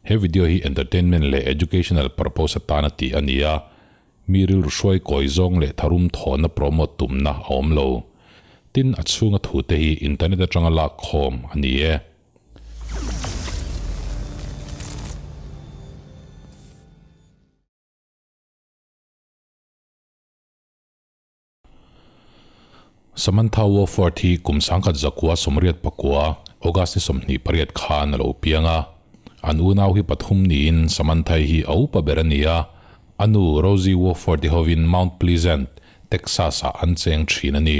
He video hi entertainment leh educational purpose atana tih a ni a, mi rilru hruai kawi zawng leh tharum thawhna promote tumna a awm lo. Tin, a chhunga thute hi internet atanga lak khawm a ni e. Samantha Wofford hi kum 1949 August ni 28 khan a lo piang a. An unau hi pathum niin Samantha-i hi a upa ber a ni a. A nu Rosie Wofford-i hovin Mount Pleasant, Texas-ah an cheng thin a ni.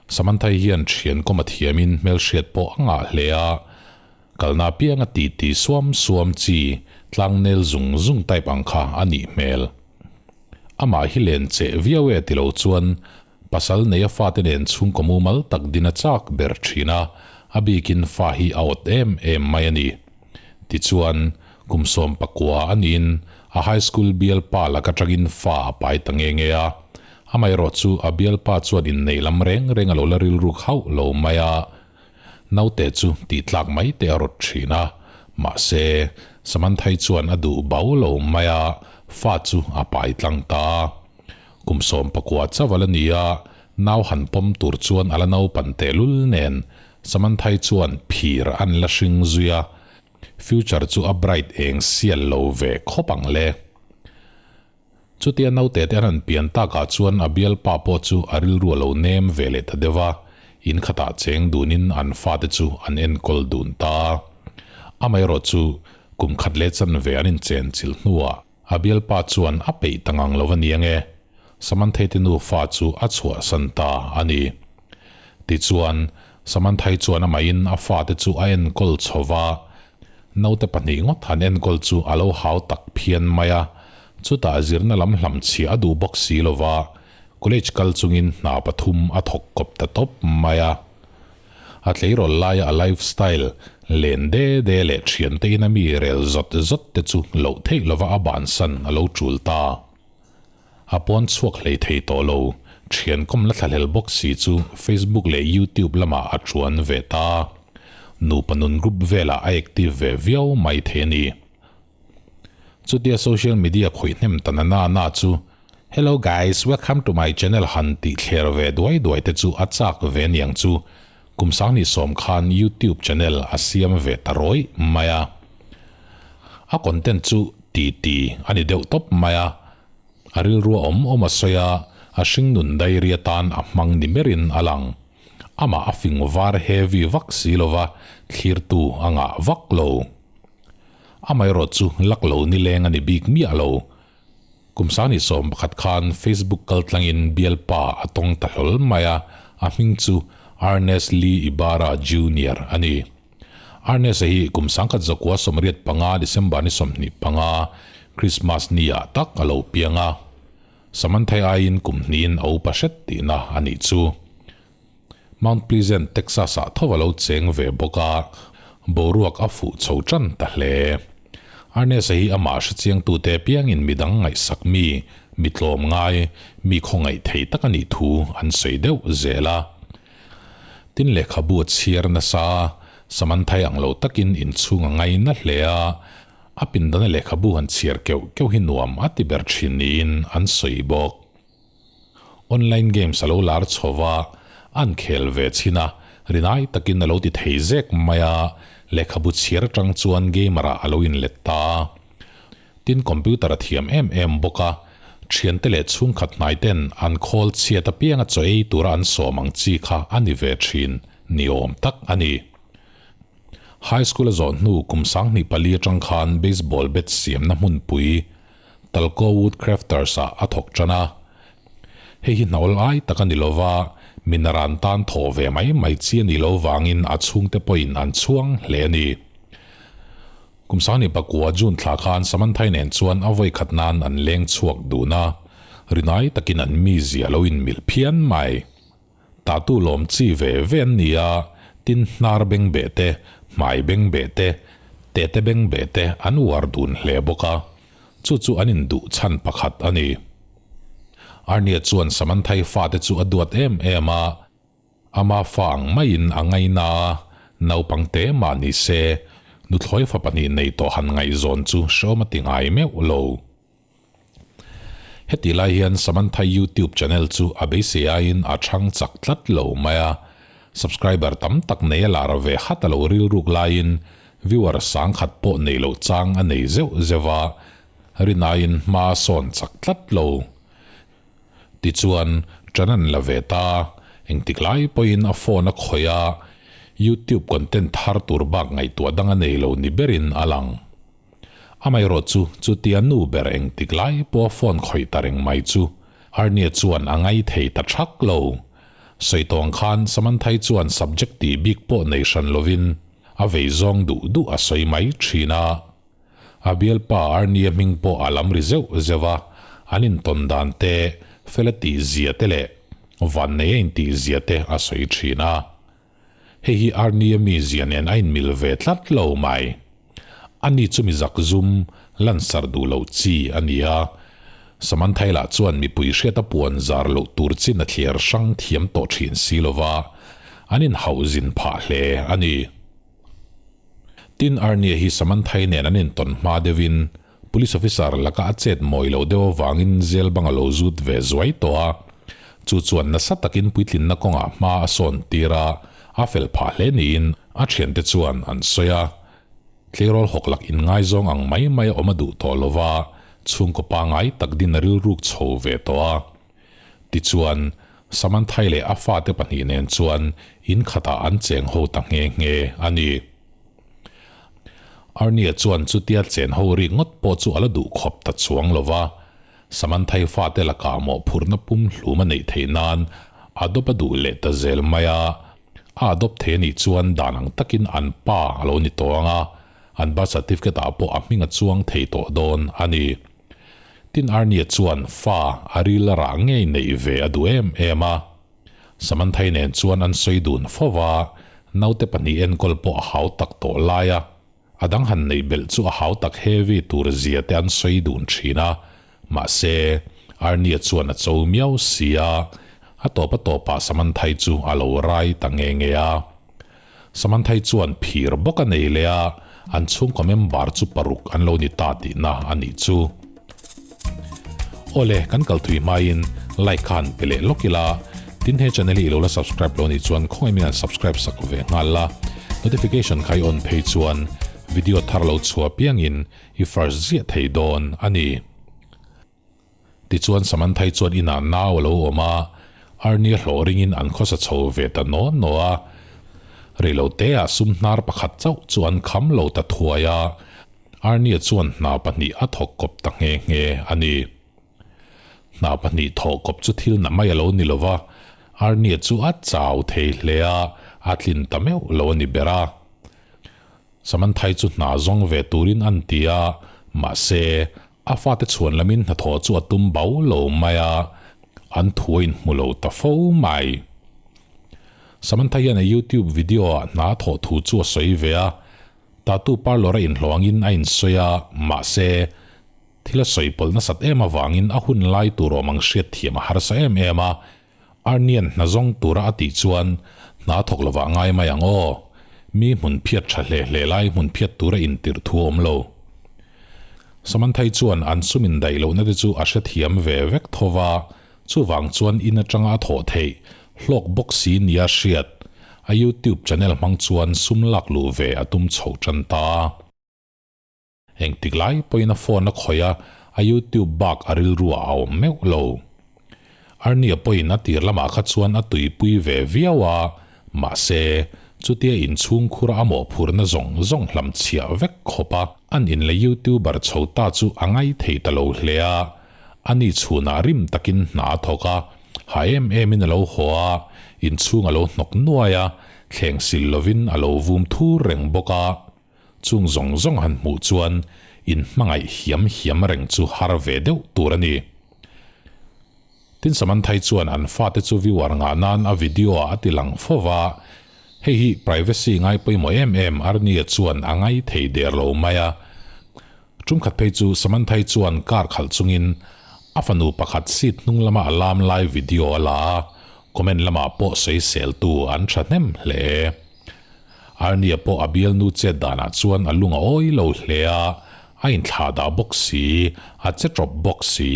Samantha-i hian thian kawm a thiamin hmelhriat pawh a ngah hle a. Kalna apianga titi suam suam chi tlangnel zung zung type ang kha a nih hmel. Amah hi len cheh viau e tilo chuan pasal neia fate nen chhungkaw mumal tak din a chak ber thin a, a bikin fa hi a awt em em mai a ni. Tichuan, kum 19 a niin a high school bialpa lak atangin fa a pai ta nge nge a. Amaherawhchu a bialpa chuan inneih lam reng reng a lo la rilruk hauh lo mai a. Naute chu tih tlak mai te a rawt thin a, mahse, Samanthai chuan a duh bau lo mai a, fa chu a pai tlang ta a. Kum 19 chauh a la ni a, nau han pawm tur chuan a la naupan tehlul nen, Samanthai chuan phir an la hring zui a, future chu a bright eng sial lo ve khawp ang le. Chutia naute te an han pian takah chuan a bialpa pawh chu a rilru a lo nem ve leh ta deuh a, in khatah cheng dunin an fate chu an enkawl dun ta a. Amaherawh chu kum khat leh chanve an inchen chilh hnuah a bialpa chuan a peih ta ngang lo a ni ange, Samanthei te nufa chu a chhuahsan ta a ni. Tichuan, Samanthai chuan amahin a fate chu a enkawl chho va, Naute pahnih ngawt han enkawl chu a lo hau tak phian mai a, chutah zirna lam hlam chhiah a duh bawk si lo va, college kal chungin hna pathum a thawk kawp ta tawp mai a. A tleirawl laia a life style len de de leh thiante ina mi rel zawt zawt te chu loh theih lova a bansan a lo tul ta. A pawn chhuak hlei thei tawh lo, thian kawm la thlahlel bawk si chu Facebook leh YouTube lamah a chuan ve ta. Nupa nun group velah a active ve viau mai thei a ni. Chutia social media khawih hnem ta na na na chu Hello guys, welcome to my channel han tih thler ve duai duai te chu a chak ve niang chu. Kum 2010 khan YouTube channel a siam ve ta rawih mai a. A content chu titi a ni deuh tawp mai a, a rilru a awm awm a sawi a, a hringnun diary atan a hmang ni berin a lang. Amah a fing var heavy vak si lova thlirtu a ngah vak lo. Amaherawh chu lak lo nileng a ni bik miah lo. Kum 2011 khan Facebook kaltlangin bialpa a tawng ta hlawl mai a, a hming chu Ernest Lee Ibarra Junior a ni. Ernest-a hi kum 1985 December ni 25, Christmas ni-ah tak a lo piang a. Samanthai aiin kum hnihin a upa hret tihna a nih chu. Mount Pleasant, Texas-ah tho a lo cheng ve bawk a, boruak a fuh chho tan ta hle. Ernest-a hi amah hrechiangtute piangin midang ngaihsak mi, mi tlawm ngai, mi khawngaih thei tak a nih thu an sawi deuh zel a. Tin lehkhabu a chhiar nasa a, Samanthai ang lo takin inchhung a ngaina hle a, a pindana lehkhabu han chhiar keuh keuh hi nuam a ti ber thin niin an sawi bawk. Online games a lo lar chho va, an khel ve chhin a, rinai takin a lo ti thei zek mai a, lehkhabu chhiar atang chuan gamer ah a lo inlet ta a. Tin computer a thiam em em bawk a, thiante leh chhungkhat hnai ten an khawl chhiat apianga chaw ei tura an sawm ang chi kha a ni ve thin ni awm tak a ni. High school a zawh hnu kum 2004 atang khan baseball bat siamna hmunpui Talco Woodcrafters ah a thawk tan a. Hei hi hnawl ai tak a ni lova, minaran tan thawh ve mai mai chi a nih loh vangin a chhungte pawhin an chhuang hle a ni. Kum 2009 June thla khan Samanthai nen chuan a vawi khat nan an leng chhuak dun a, rinai takin an mizia lo inmilh phian mai. Tatu lawm chi ve ve an ni a, tin hnar beng beh te, hmai beng beh te, tete beng beh te an uar dun hle bawk a, chu chu an induh chhan pakhat a ni. Arnia chuan Samanthai fate chu a duat em em a, Ama fa ang maiin a ngaina a, naupang te mah ni se, Nuthlawi fa pahnih nei tawh han ngaihzawn chu hrehawm a ti ngai meuh lo. Hetih lai hian Samantha YouTube channel chu a beisei aiin a chhang chak tlat lo mai a, subscriber tam tak nei a lar ve hat a lo rilruk laiin viewer sangkhat pawh nei loh chang a nei zeuh zeuh a, rin aiin hma a sawn chak tlat lo. Tichuan, ṭan an la ve ta, engtik lai pawhin a phone a khawih a, YouTube content thar tur bak ngaihtuah dang a nei lo ni berin a lang. Amaherawh chu, chutia nu ber engtik lai pawha phone khawih ta reng mai chu Arnie chuan a ngai thei ta thak lo. Sawi tawng khan Samanthai chuan subject tih bik pawh nei hran lovin a vei zawng duh duh a sawi mai thin a. A bialpa Arnie hming pawh a lam ri zeuh zeuh a, an intawn dan te, fel a tih zia te leh vannei a intih zia te a sawi thin a. Hei hi Arnie mizia nen a inmil ve tlat lo mai. Ani chu mi zakzum, lansarh duh loh chi a ni a. Samanthaila chuan mipui hriata puan zar loh tur chin a thliar hrang thiam tawh thin si lova, an inhauh zin phah hle a ni. Tin, Arnie hi Samanthai nen an intawn hma deuhin Police officer laka a chet mawi lo deuh avangin jail bang a lo zut ve zuai tawh a, chu chuan nasa takin puitlinna kawngah hma a sawn tir a, a fel phah hle niin a thiante chuan an sawi a. Tleirawl hawk lak inngaizawng ang mai mai a awm a duh tawh lo va, chhungkaw pangai tak din a rilruk chho ve tawh a. Tichuan, Samanthai leh a fate pahnih nen chuan in khatah an cheng ho ta nghe nghe a ni. Arnie chuan chutia chen ho rik ngawt pawh chu a la duh khawp ta chuang lo va, Samanthai fate lakah mawhphurhna pum hlum a neih theih nan a dawp a duh leh ta zel mai a. A adopt thei a nih chuan dan ang takin an pa a lo ni tawh ang a, an birth certificate ah pawh a hming a chuang thei tawh dawn a ni. Tin Arnie chuan fa a ril a rah ngei neih ve a duh em em a. Samanthai nen chuan an sawi dun fo va, naute pahnih enkawl pawh a hau tak tawh lai a, a dang han neih belh chu a hau tak heavy tur zia te an sawi dun thin a, mahse Arnie chuan a cho miau si a, a tawp a tawpah Samanthai chu a lo rai ta nge nge a. Samanthai chuan phir bawk a nei leh a, an chhungkaw member chu paruk an lo ni ta tihna a nih chu. Awle, kan kal thui hmain like kha han pe leh lawk ila, tin he channel hi i lo la subscribe lo nih chuan khawngaih min han subscribe sak ve nghal la, notification kha i on phei chuan video thar lo chhuah piangin i first ziah thei dawn a ni. Tichuan Samanthai chuan inah nau a lo awm a, Arnie hlawh ringin an khawsa chho ve ta naw naw a. Reiloteah sum hnar pakhat chauh chu an kham lo ta thuai a, Arnie chuan hna pahnih a thawk kawp ta nghe nghe a ni. Hna pahnih thawh kawp chu thil na mai a lo ni lo va, Arnie chu a chau thei hle a, a tlin ta meuh lo a ni ber a. Samanthai chu hna zawng ve turin an ti a, mahse, A fate chhuan lamin hnathawh chu a tum bau lo mai a, an thu a inhmu lo ta fo mai. Samantha hian a YouTube video-ah hna a thawh thu chu a sawi ve a, tattoo parlour a inhlawh angin a insawi a, mahse, thil a sawi pawlh nasat em avangin a hun lai tur awm ang hriat thiam a harsa em em a, Arnian hna zawng tura a tih chuan hna thawk lovah ngai mai ang aw. Mi hmun phiat tha hle hle lai hmun phiat tura intirh thu a awm lo. Samanthai chuan an sum indaih lohna te chu a hrethiam ve vek tho va, chuvang chuan in atanga a thawh theih hlawk bawk si nia hriat a YouTube channel hmang chuan sum lak luh ve a tum chho tan ta. Engtik lai pawhin a phone a khawih a, a YouTube bak a rilru ah a awm meuh lo. Arnie pawhin a tir lamah kha chuan a tuipui ve viau a, mahse, chutia inchhung khura a mawhphurhna zawng zawng hlam chhiah vek khawp a, an in leh YouTuber chho ta chu a ngai thei ta lo hle a, ani chhunah rim takin hna a thawk a, ha em emin a lo haw a, inchhung a lo hnawk nuai a, thleng sil lovin a lo vum thur reng bawk a. Chung zawng zawng han hmuh chuan in hmangaih hiam hiam reng chu har ve deuh tur a ni. Tin Samanthai chuan an fate chu viewer ngah nan a video ah a ti lang fo va, hei hi privacy ngai pawimawh em em Arnie chuan a ngai thei der lo mai a. Tumkhat phei chu Samanthai chuan car khalh chungin a fanu pakhat seat hnung lama a lam lai video a la a, comment lamah pawh sawiseltu an thahnem hle. Arnie pawh a bialnu chet danah chuan a lung a awi lo hle a, a inthlah dah bawk si, a che tawp bawk si,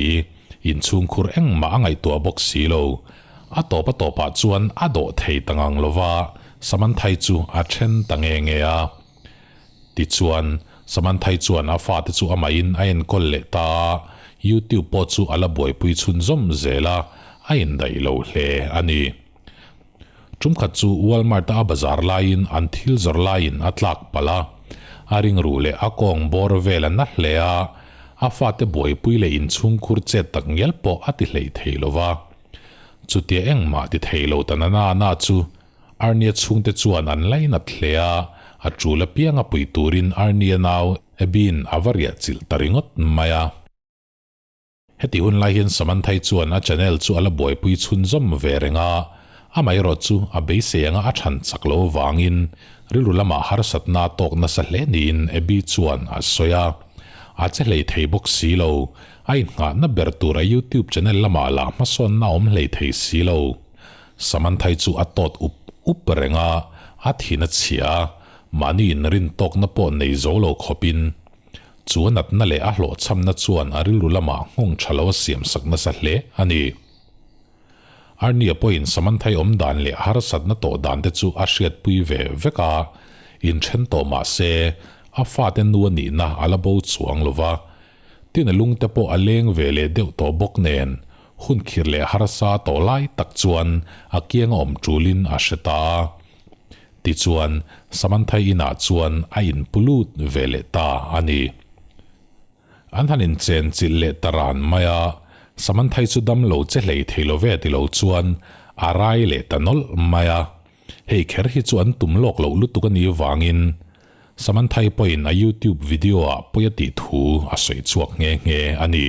inchhungkhur engmah a ngaihtuah bawk si lo. A tawp a tawpah chuan a dawh thei ta ngang lo va, Samanthai chu a then ta nge nge a. Tichuan, Samanthai chuan a fate chu amahin a enkawl leh ta a, YouTube pawh chu a la buaipui chhunzawm zel a, a indaih lo hle a ni. Tumkhat chu Walmart-a a bazar laiin an thil zawrh laiin a tlak palh a, a ringruh leh a kawng bawr vel a na hle a, a fate buaipui leh inchhungkhur chet tak ngial pawh a ti hleih thei lo va. Chutia engmah ti thei lo ta na na na chu Arnia chhungte chuan an lainat hle a, a tul apianga pui turin Arnia nau Abby-in a va riah chilh ta ringawt mai a. Heti hun lai hian Samanthai chuan a channel chu a la buaipui chhunzawm ve reng a, amaherawh chu a beisei anga a chhan chak lo avangin rilru lamah harsatna a tawk nasa hle niin Abby chuan a sawi a. A che hlei thei bawk si lo, a innghahna ber tur a YouTube channel lamah lah hmasawnna a awm hlei thei si lo. Samanthai chu a tawt up up reng a, a thin a chhia a, mahni inrintawkna pawh nei zo lo khawpin Chu a natna leh a hlawhchhamna chuan a rilru lamah nghawng tha lo a siamsak nasa hle a ni. Arnia pawhin Samanthai awm dan leh harsatna tawh dan te chu a hriatpui ve vek a, inthen tawh mah se a fate nu a nihna a la bo chuang lo va. Tin a lungte pawh a leng ve leh deuh tawh bawk nen hun khir leh harsa tawh lai tak chuan a kianga awm tulin a hre ta a. Tichuan, Samanthai inah chuan a inpu lut ve leh ta a ni. An han inchen chilh leh ta ran mai a, Samanthai chu dam lo che hlei thei lo ve ti lo chuan a rai leh ta nawlh mai a. Hei kher hi chu an tum lawk loh lutuk a nih vangin Samanthai pawhin a YouTube video-ah pawi a tih thu a sawi chhuak nghe nghe a ni.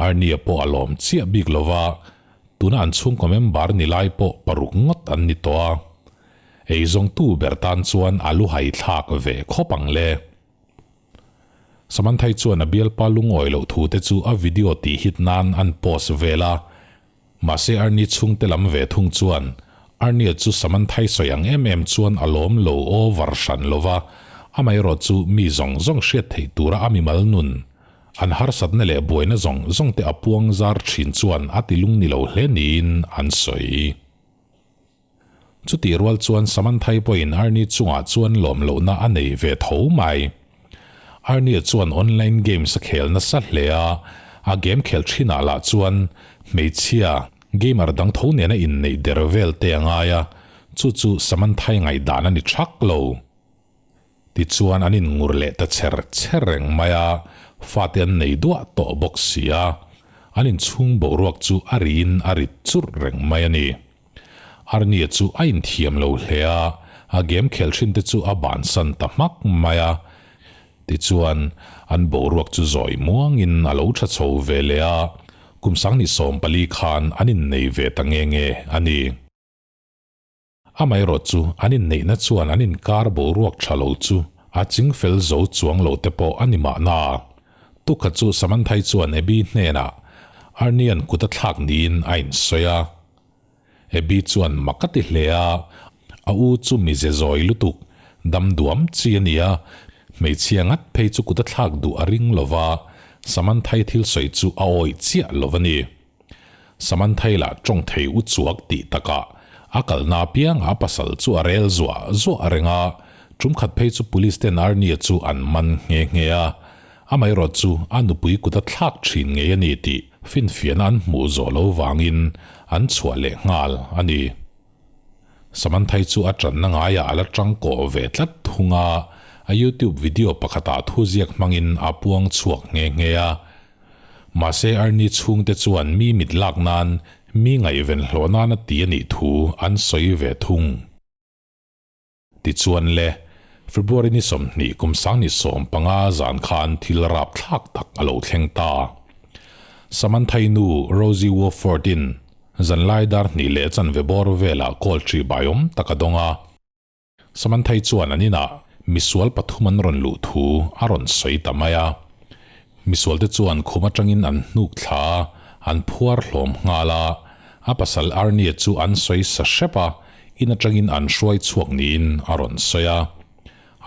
Arnia pawh a lawm chiah bik lo va, Tuna an chhungkaw member ni lai pawh paruk ngawt an ni tawh a, eizawngtu ber tan chuan a lu hai thlak ve khawp ang le. Samanthai chuan a bialpa lungawi loh thu te chu a video tih hit nan an post vel a, mahse Arnie chhungte lam ve thung chuan Arnie chu Samanthai sawi ang em em chuan a lawm lo over hran lo va, amaherawh chu mi zawng zawng hriat theih tura a mimal nun An harsatna leh buaina zawng zawng te a puang zar thin chuan a ti lung ni lo hle niin an sawi. Chutih rual chuan Samanthai pawhin Arnie chungah chuan lawm lohna a nei ve tho mai. Arnie chuan online games a khel nasa hle a, a game khel thinah lah chuan hmeichhia gamer dang tho nena inneih der vel te a ngai a, chu chu Samanthai ngaihdan a ni thak lo. Tichuan an inngur leh ta cher cher reng mai a, fate an nei duah tawh bawk si a, an inchhung boruak chu a riin a rit churh reng mai a ni. Arnie chu a inthiam lo hle a, a game khel thin te chu a bansan ta hmak mai a. Tichuan an boruak chu zawi muangin a lo tha chho ve leh a, kum 2014 khan an innei ve ta nge nge a ni. Amaherawh chu an inneihna chuan an inkar boruak tha lo chu a ching fel zo chuang lo te pawh a ni mahna. Tukha chu Samanthai chuan Abby hnenah Arnian kut a thlak niin a insawi a. Abby chuan mak a ti hle a, a u chu mize zawi lutuk, dam duam chi a ni a, hmeichhia ngat phei chu kut a thlak duh a ring lo va, Samanthai thil sawi chu a awih chiah lo a ni. Samanthai lah tawng thei u chuak tih takah a kalna apiangah a pasal chu a rel zuah zuah reng a, tumkhat phei chu police ten Arnie chu an man nghe nghe a, amaherawh chu a nupui kut a thlak thin ngei a ni tih finfiahna an hmuh zawh lo vangin an chhuah leh nghal a ni. Samanthai chu a tanna ngaiah a la tangkawh ve tlat thung a, a YouTube video pakhatah thuziak hmangin a puang chhuak nghe nghe a. Mahse Arnie chhungte chuan mi mit lak nan mi ngaihven hlawh nana ti a nih thu an sawi ve thung. Tichuan le, February ni 20 kum 2015 zan khan thil rap thlak tak a lo thleng ta. Samanthai nu Rosie Wofford-in zanlai dar hnih leh chanve bawr velah call ṭi baiawm tak a dawng a. Samanthai chuan an inah misual pathum an rawn luh thu a rawn sawi ta mai a. Misualte chuan khum atangin an hnuk thla a, an phuar hlawm nghal a. A pasal Arnie chu an sawi sa hrep a, In atangin an hruai chhuak niin a rawn sawi a.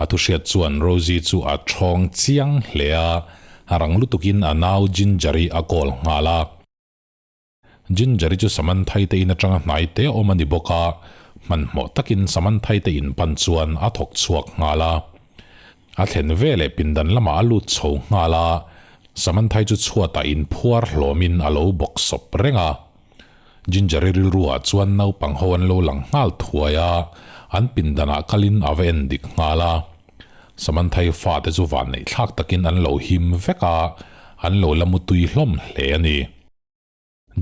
A thu hriat chuan Rosie chu a thawng chiang hle a, rang lutukin a nau Ginger-i a call nghal a. Ginger-i chu Samantha-i te in atanga hnai te awm a ni bawk a, hmanhmawh takin Samantha-i te in pan chuan a thawk chhuak nghal a. A thlen veleh pindan lamah a lut chho nghal a, Samantha-i chu chhuatah inphuar hlawmin a lo bawk sawp reng a. Ginger-i rilruah chuan naupang ho an lo lang nghal thuai a, an pindanah kalin a va en dik nghal a. Samantha-i fate chu vanneihthlak takin an lo him vek a, an lo la mutui hlawm hle a ni.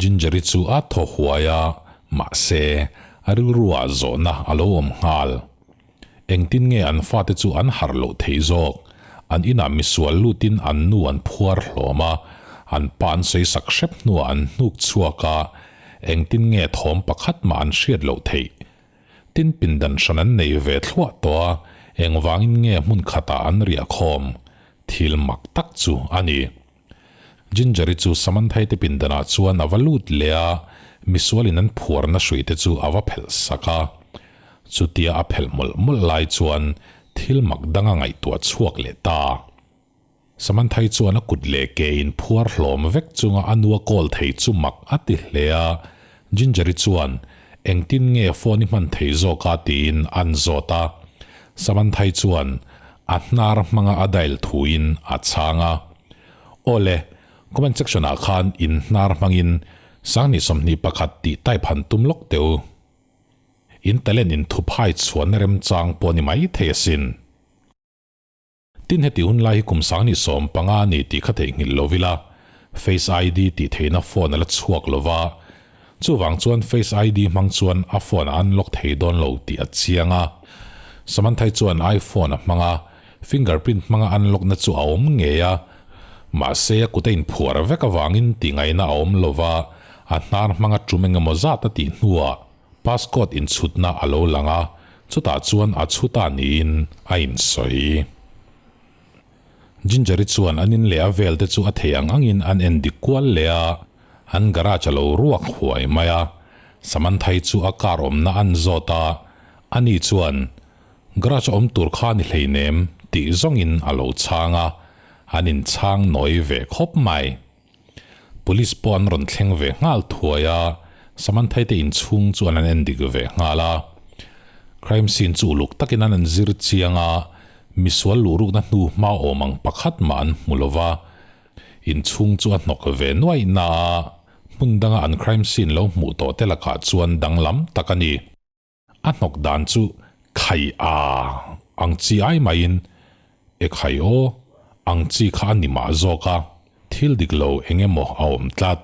Ginger-i chu a thaw huai a, mahse, a rilruah zawhna a lo awm nghal. Engtin nge an fate chu an harh loh theih zawk? An inah misual lutin an nu an phuar hlawm a, an pa an sawi sak hrep hnuah an hnuk chhuak a, engtin nge thawm pakhat mah an hriat loh theih? Tin pindan hran an nei ve thluah tawh a, engvangin nge hmun khatah an riah khawm? Thil mak tak chu a ni. Ginger-i chu Samantha-i te pindanah chuan a va lut leh a, misualin an phuarna hruite chu a va phelh sak a. Chutia a phelh mawlh mawlh lai chuan thil mak dang a ngaihtuah chhuak leh ta. Samantha-i chuan a kut leh ke in phuar hlawm vek chunga a nu a kawl thei chu mak a ti hle a, Ginger-i chuan engtin nge phone i hman thei zawk a tiin an zawt a. Samantha-i chuan a hnar hmanga a dial thuin a chhang a. Awle, comment section ah khan in hnar hmangin 2021 tih type han tum lawk teh u. In talent in thuphai chhuanna remchang pawh ni mai thei asin. Tin heti hun lai hi kum 2015 a ni tih kha theihnghilh lo ila, Face ID tih theihna phone a la chhuak lo va, chuvang chuan Face ID hmang chuan a phone a unlock thei dawn lo tih a chiang a. Samantha-i chuan iPhone a hmang a, fingerprint hmanga unlock na chu a awm ngei a, mahse a kut a inphuar vek avangin tihngaihna a awm lo va, a hnar hmanga tum engemaw zat a tih hnuah Passcode inchhutna a lo lang a, chutah chuan a chhuta niin a insawi. Ginger-i chuan an in leh a vel te chu a thei ang angin an en dik kual leh a, an garage a lo ruak huai mai a. Samantha-i chu a car awmna an zawt a, ani chuan, Garage a awm tur kha ni hleinem tih zawngin a lo chhang a, an inchhang nawi ve khawp mai. Police pawh an rawn thleng ve nghal thuai a, Samantha-i te inchhung chu an an endik ve nghal a. Crime scene chu uluk takin an an zir chiang a, misual luhrukna hnu hma awm ang pakhat mah an hmu lo va. Inchhung chu a hnawk ve nuaih na a, hmun danga an crime scene lo hmuh tawh te lakah chuan danglam tak a ni. A hnawk dan chu khai a ang chi ai maiin e khai aw ang chi kha a ni mah zawk a, thil dik lo eng emaw a awm tlat.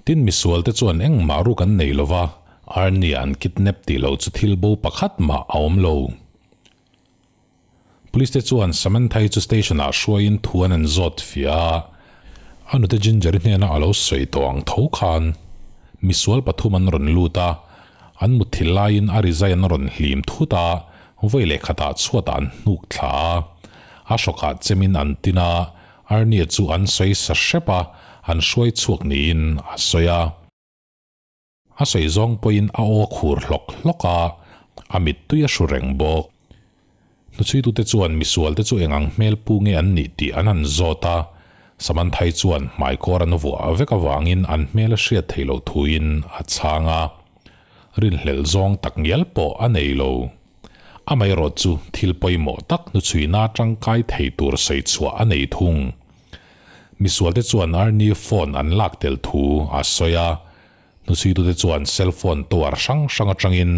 Tin misual te chuan engmah ruk an nei lova, Arnie an kidnap tih loh chu thil bo pakhat mah a awm lo. Police te chuan Samantha-i chu station ah hruaiin thu an an zawt fiah a, a nute Ginger-i hnena a lo sawi tawh ang tho khan misual pathum an rawn lut a, an mutthil laiin a rizai an rawn hlim thut a, vawi leh khatah chhuatah an hnuk thla a, a hrawkah chemin an tin a, Arnie chu an sawi sa hrep a, an hruai chhuak niin a sawi a. A sawi zawng pawhin a aw khur hlawk hlawk a, a mittui a hru reng bawk. Hnuchhuitute chuan misualte chu eng ang hmel pu nge an nih tih an han zawt a, Samanthai chuan hmaikawr an vuah vek avangin an hmel a hriat theih loh thuin a chhang a. Rinhlelh zawng tak ngial pawh a nei lo. Amaherawh chu thil pawimawh tak hnuchhuina tangkai thei tur sawi chhuah a nei thung. Misualte chuan Arnie phone an lak tel thu a sawi a, hnuchhuitute chuan cellphone tower hrang hrang atangin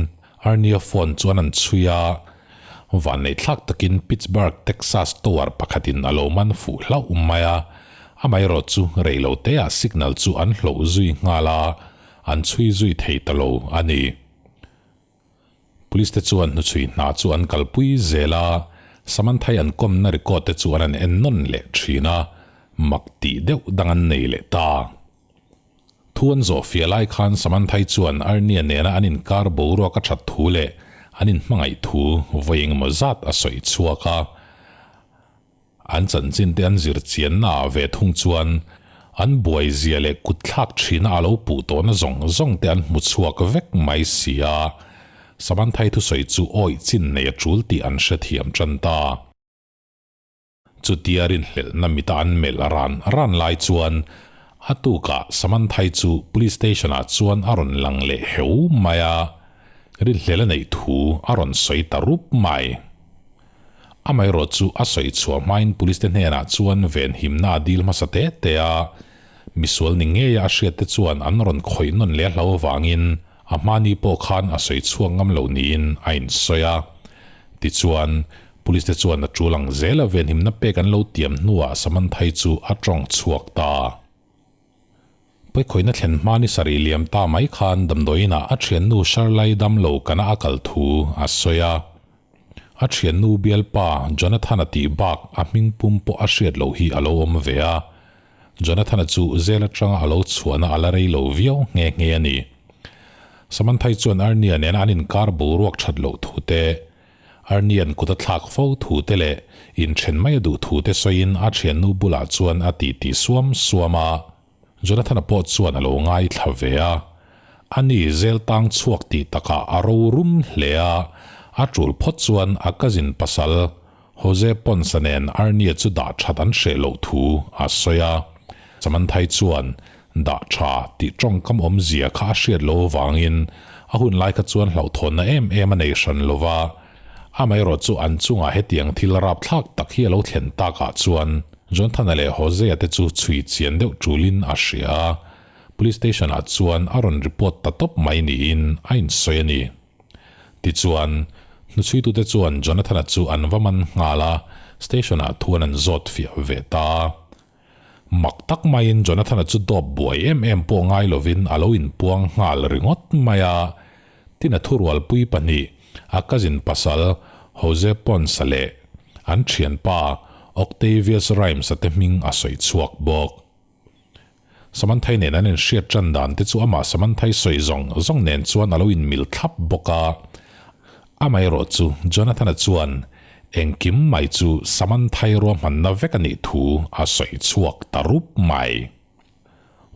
Arnie-a phone chuan an chhui a, vanneihthlak takin Pittsburgh, Texas tower pakhatin a lo man fuh hlauh mai a, amaherawh chu reiloteah signal chu an hloh zui nghal a, an chhui zui thei ta lo a ni. Police te chuan hnuchhui hna chu an kalpui zel a, Samantha-i an kawmna record te chu an han en nawn leh thin a, mak tih deuh dang an nei leh ta. Thu an zawh fiah lai khan Samantha-i chuan Arnie nena an inkar boruak a that thu leh an inhmangaih thu vawi engemaw zat a sawi chhuak a. An chanchin te an zir chianna ah ve thung chuan an buai zia leh kut thlak thina a lo puh tawhna zawng zawng te an hmu chhuak vek mai si a. Samanthai thusawi chu awih chin nei a tul tih an hrethiam tan ta. Chutia rinhlelhna mita an melh ran ran lai chuan a tukah Samanthai chu Police Station ah chuan a rawn lang leh heu mai a, rinhlelh a neih thu a rawn sawi ta rup mai. Amaherawh chu a sawi chhuah hmain Police te hnenah chuan venhimna a dil hmasa te te a, misual ni ngeia a hriat te chuan an rawn khawih nawn leh a hlo avangin A hmani pawh khan a sawi chhuak ngam lo niin a insawi a. Tichuan, Police te chuan a tul ang zela venhimna pek an lo tiam hnuah Samanthai chu a tawng chhuak ta. Pawikhawihna thlen hma ni sarih liam ta mai khan damdawiinah a thiannu Sharlai damlo kana a kal thu a sawi a. A thiannu bialpa Jonathan-a tih bak a hming pum pawh a hriat loh hi a lo awm ve a. Jonathan-a chu zel atanga a lo chhuahna a la rei lo viau nghe nghe a ni. Samanthai chuan Arnia nena an inkar boruak that loh thu te, Arnia'n kut a thlak fo thu te leh inthen mai a duh thu te sawiin a thiannu bulah chuan a titi suam suam a. Jonathan-a pawh chuan a lo ngaithla ve a. Ani zel tang chhuak tih takah a rorum hle a, a tul phawt chuan a cousin pasal Jose Ponce-a nen Arnie chu dah that an hreh loh thu a sawi a. Samanthai chuan dah tha tih tawngkam awmzia kha a hriat loh avangin a hun lai kha chuan hlauhthawnna em em a nei hran lo va. Amaherawh chu an chungah hetiang thil rapthlak tak hi a lo thlen takah chuan Jonathan-a leh Jose-a te chu chhui chian deuh tulin a hria a. Police station-ah chuan a rawn report ta tawp mai niin a insawi a ni. Tichuan, hnuchhuitute chuan Jonathan-a chu an va man nghal a, station-ah thuan an zawt fiah ve ta. Mak tak maiin Jonathan-a chu dawp buai em em pawh ngai lovin a lo inpuang nghal ringawt mai a. Tin a thurualpui pahnih, a cousin pasal Jose Ponce-a leh an thianpa Octavius Rhymes-a te hming a sawi chhuak bawk. Samanthai nen an inhriat tan dan te chu amah Samanthai sawi zawng zawng nen chuan a lo inmil thlap bawk a. Amaherawh chu Jonathan-a chuan engkim mai chu Samanthai ruahmanna vek a nih thu a sawi chhuak ta rup mai.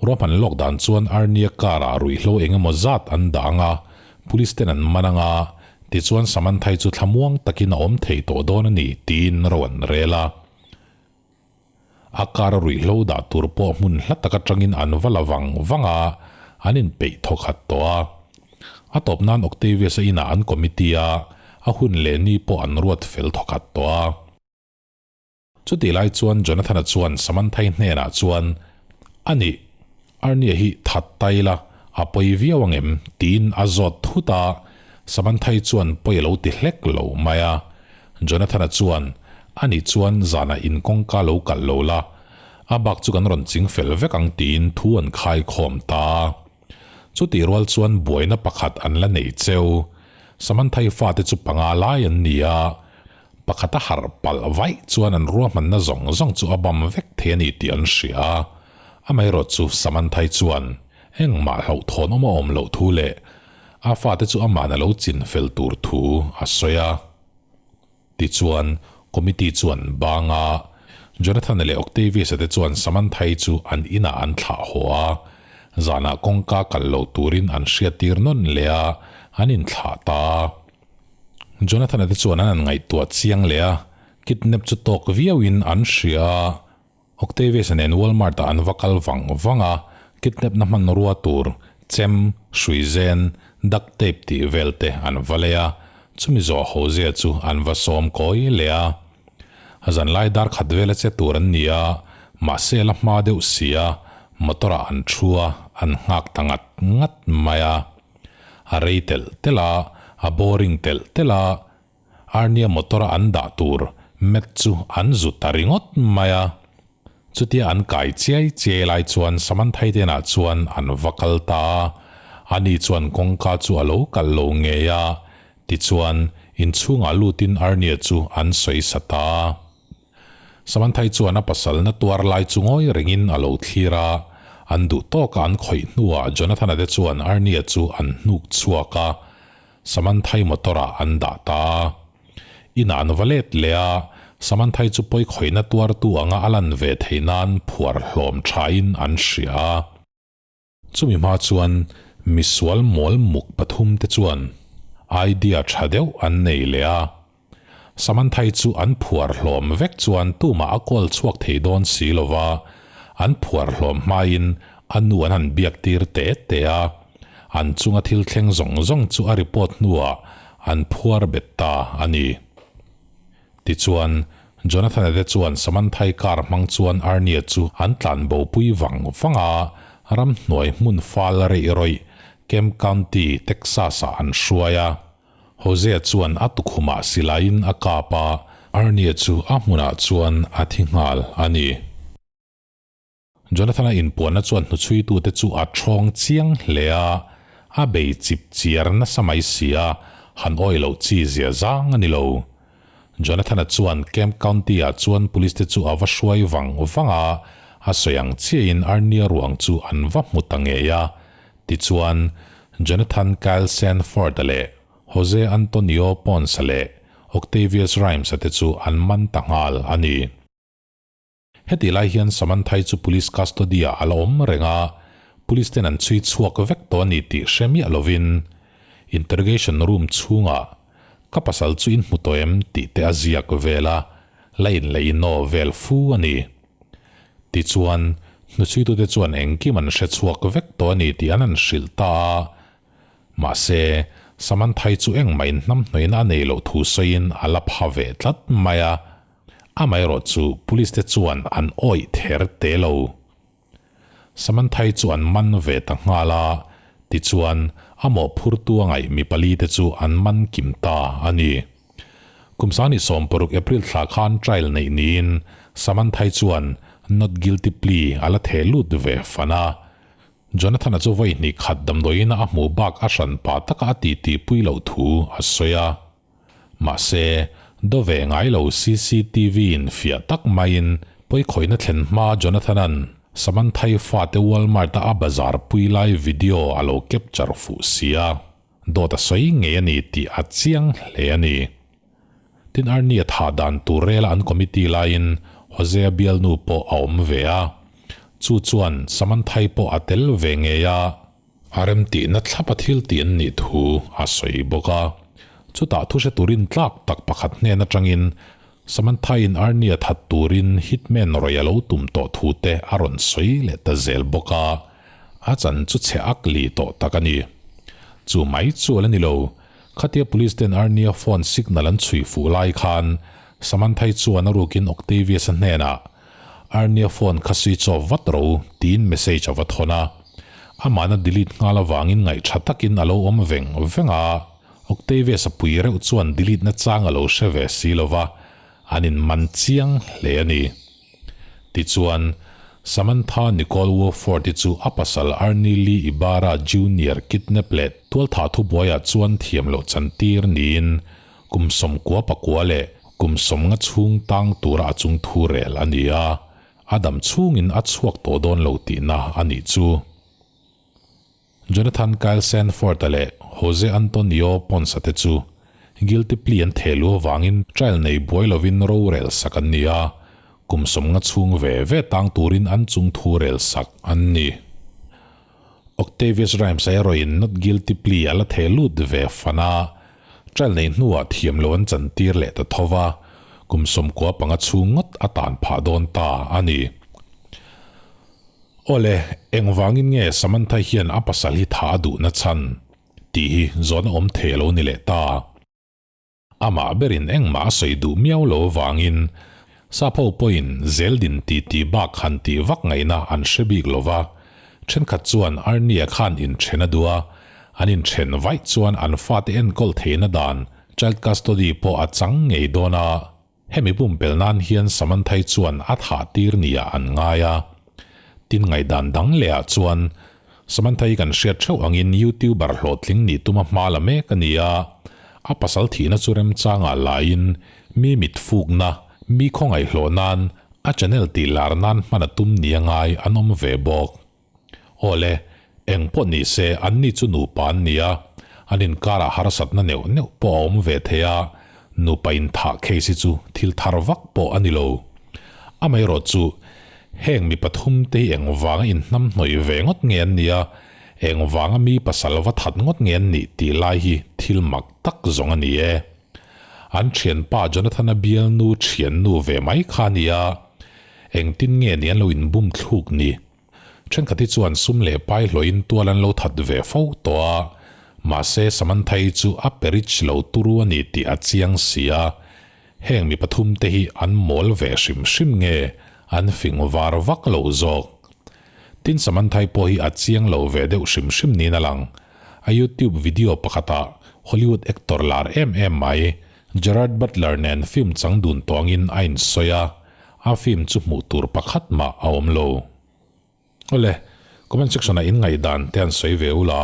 Ruahman lawk dan chuan Arnia car-ah ruihhlo eng emaw zat an dah ang a, police ten an man ang a, tichuan Samanthai chu thlamuang takin a awm thei tawh dawn a ni tiin ro an rel a. A kar ruihhlo dah tur pawh hmun hla tak atangin an va la vang vang a, an inpeih thaw khat tawh a. A tawp nan Octavius-a inah an committee a, a hun leh ni pawh an ruat fel thaw khat tawh a. Chutih lai chuan Jonathan-a chuan Samanthai hnenah chuan, A nih, Arnia hi that ta ila, a pawi viau ang em? tiin a zawt thut a, Samanthai chuan pawi a lo ti hlek lo mai a. Jonathan-a chuan, A nih chuan zanah in kawngka lo kalh lo la, a bak chu kan rawn ching fel vek ang tiin thu an khai khawm ta. Chutih rual chuan buaina pakhat an la nei cheu. Samanthai fate chu panga lai an ni a, Pakhat a harh palh vaih chuan an ruahmanna zawng zawng chu a bam vek thei a ni tih an hria a. Amaherawh chu Samanthai chuan engmah hlauhthawn awm a awm loh thu leh a fate chu ama'n a lo chin fel tur thu a sawi a. Tichuan, committee chuan banga Jonathan-a leh Octavius-a te chuan Samanthai chu an inah an thlah haw a. Zanah kawngka kal lo turin an hriattir nawn leh a, an inthlah ta a. Jonathan-a te chuan an han ngaihtuah chiang leh a, kidnap chu tawk viauin an hria a. Octavius-a nen Walmart-ah an va kal vang vang a, kidnap-na hmanrua tur, chem, hruizen, duct tape tih vel te an va lei a, chumi zawh Hosea chu an va sawm kawi leh a. Zanlai dar khat vela che tur an ni a, mahse la hma deuh si a, motor-ah an thu a, an nghak ta ngat ngat mai a. A rei telh telh a, a boring telh telh a, Arnia motor a an dah tur mat chu an zu ta ringawt mai a. Chutia an kai chiai chiai lai chuan Samanthai tenah chuan an va kal ta a, ani chuan kawngka chu a lo kalh lo ngei a, tichuan inchhungah lutin Arnia chu an sawi sa ta a. Samanthai chuan a pasalna tuar lai chu ngawi rengin a lo thlir a, an duh tawka an khawih hnuah Jonathan-a te chuan Arnie-a chu an hnuk chhuak a, Samanthai motor-ah an dah ta a. Inah an va let leh a, Samanthai chu pawi khawihna tuartu anga a lan ve theih nan phuar hlawm thain an hria a. Chumi hma chuan misual mawl muk pathum te chuan. Idea tha deuh an nei leh a. Samanthai chu an phuar hlawm vek chuan tumah a call chhuak thei dawn si lo va, an phuar hlawm hmain a nu an han biak tir te te a. An chunga thil thleng zawng zawng chu a report hnuah an phuar bet ta a ni. Tichuan, Jonathan-a te chuan Samanthai car hmang chuan Arnie chu an tlan bo pui vang vang a, ramhnuai hmun fal reih rawih Kemp County, Texas-ah an hruai a. Hosea chuan a tukhumah silaiin a kap a, Arnie chu a hmunah chuan a thi nghal a ni. Jonathan-a inpuanna chuan hnuchhuitute chu a ṭhawng chiang hle a, a bei chip chiar nasa mai si a, han awih loh chi zia zang a ni lo. Jonathan-a chuan Kemp County-ah chuan police te chu a va hruai vang vang a, a sawi ang chiahin Arnie ruang chu an va hmu ta ngei a. Tichuan, Jonathan Kyle Sanford-a leh Jose Antonio Ponce-a leh Octavius Rhymes-a te chu an man ta nghal a ni. Hetih lai hian Samanthai chu police custody-ah a la awm reng a, police ten an chhui chhuak vek tawh a ni tih hre miah lovin interrogation room chhungah ka pasal chu in hmu tawh em tih te a ziak vel a, la in leh in aw vel fu a ni. Tichuan, hnuchhuitute chuan engkim an hre chhuak vek tawh a ni tih an han hrilh ta a, mahse, Samanthai chu engmah inhnamhnawihna a nei loh thu sawiin a la pha ve tlat mai a. Amaherawh chu police te chuan an awih ther te lo. Samanthai chu an man ve ta nghal a, tichuan a mawhphurtu a ngaih mi pali te chu an man kim ta a ni. Kum 2016 April thla khan trial neih niin Samanthai chuan not guilty plea a la theh lut ve fan a. Jonathan-a chu vawi hnih khat damdawiin a hmuh bak a hran pah taka a titi pui loh thu a sawi a. Mahse, do ve ngai lo cctv in fiah tak maiin pawikhawihna thlen hma Jonathan-a'n Samanthai fate Walmart-a a bazar pui lai video a lo capture fuh sia, dawt a sawi ngei a ni tih a chiang hle a ni. Tin Arnie-a thah dan tur rela an committee laiin Hosea bialnu pawh a awm ve a, chu chuan Samanthai pawh a tel ve ngei a, A remtihna thlapa thil tih an nih thu a sawi bawk a. Chutah thu hre turin tlak tak pakhat hnen atangin Samantha-in Arnie-a that turin hitman rawih a lo tum tawh thu te a rawn sawi leh ta zel bawk a. A chan chu chhe ak li tawh tak a ni. Chu mai chu a la ni lo. Khatia police ten Arnie-a phone signal an chhui fuh lai khan Samantha-i chuan a rukin Octavius-a hnenah Arnia phone kha switch off vat ro tiin message a va thawn a. Amahna delete nghal avangin ngaihṭha takin a lo awm veng veng a. Octavius a pui reuh chuan delete na chang a lo hre ve si lo va, an inman chiang hle a ni. Tichuan, Samantha Nicole Wofford-i chu a pasal Arnie Lee Ibarra Junior kidnap leh tualthah thubuaiah chuan thiam loh chantir niin Kum 99 leh kum 50 chhung tang tura a chung thu rel a ni a, a dam chhungin a chhuak tawh dawn lo tihna a nih chu. Jonathan Kyle Sanford-a leh Jose Antonio Ponce-a te chu guilty plea an theh luh avangin trial nei buai lovin rorel sak an ni a, kum 50 chhung ve ve tang turin an chung thu rel sak an ni. Octavius Rhymes a erawhin not guilty plea a la theh lut ve fan a, trial nei hnuah thiam lo an chantir leh ta tho va, kum 95 chhung ngawt a tan phah dawn ta a ni. Awle, engvangin nge Samantha hian a pasal hi tha a duhna chhan? tih hi zawhna awm thei a lo ni leh ta. Amah berin engmah a sawi duh miau lo avangin Sapho pawhin zeldin titi bak han tih vak ngaihna an hre bik lo va, thenkhat chuan Arnie-a khan inthen a duh a, an inthen vaih chuan an fate enkawl theihna dan child custody pawh a chang ngei dawn a, hemi pumpelh nan hian Samanthai chuan a thah tir niah an ngai a. Tin ngaihdan dang lehah chuan Samantha-i kan hriat theuh angin YouTuber hlawhtling nih tuma hma la mek a ni a, a pasal thihna chu remchangah laiin mi mit fukna, mi khawngaihhlawh nan, a channel tih lar nan hman a tum nia ngai an awm ve bawk. Awle, eng pawh ni se anni chu nupa an ni a, an inkarah harsatna neuh neuh pawh a awm ve thei a, nupa inthah case hi chu thil thar vak pawh a ni lo. Amaherawhchu, Heng mi pathum te hi engvanga inhnamhnawih ve ngawt nge an nia? Eng vanga mi pasal va that ngawt nge an nih tih lai hi thil mak tak zawng a ni e. An thianpa Jonathan-a bialnu thiannu ve mai kha a nia, engtin nge ni an lo inbum thluk ni? Thenkhat hi chuan sum leh pai hlawhin tual an lo that ve fo tawh a, mahse Samantha-i chu a perich lo turu a ni tih a chiang si a, heng mi pathum te hi an mawl ve hrim hrim nge an fing var vak lo zawk? Tin Samanthai pawh hi a chiang lo ve deuh hrim hrim niin a lang. A YouTube video pakhatah Hollywood actor lar em em mai Gerard Butler nen film chang dun tawngin a insawi a, a film chu hmuh tur pakhat mah a awm lo. Awle, comment section ah in ngaihdan te an sawi ve ula.